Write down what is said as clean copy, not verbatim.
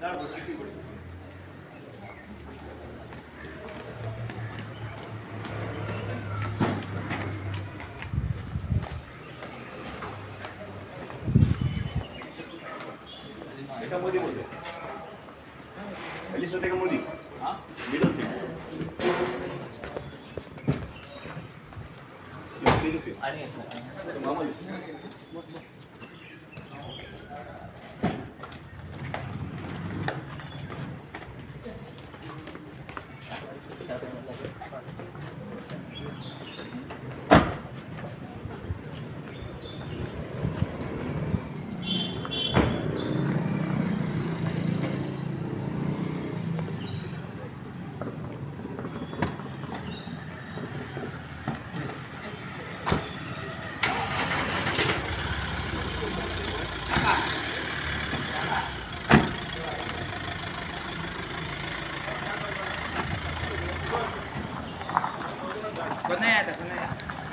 एका मध्ये बसेल. अलिशा एका मध्ये मिडल सीट. मामा. कोण नाही आता, कोण नाही.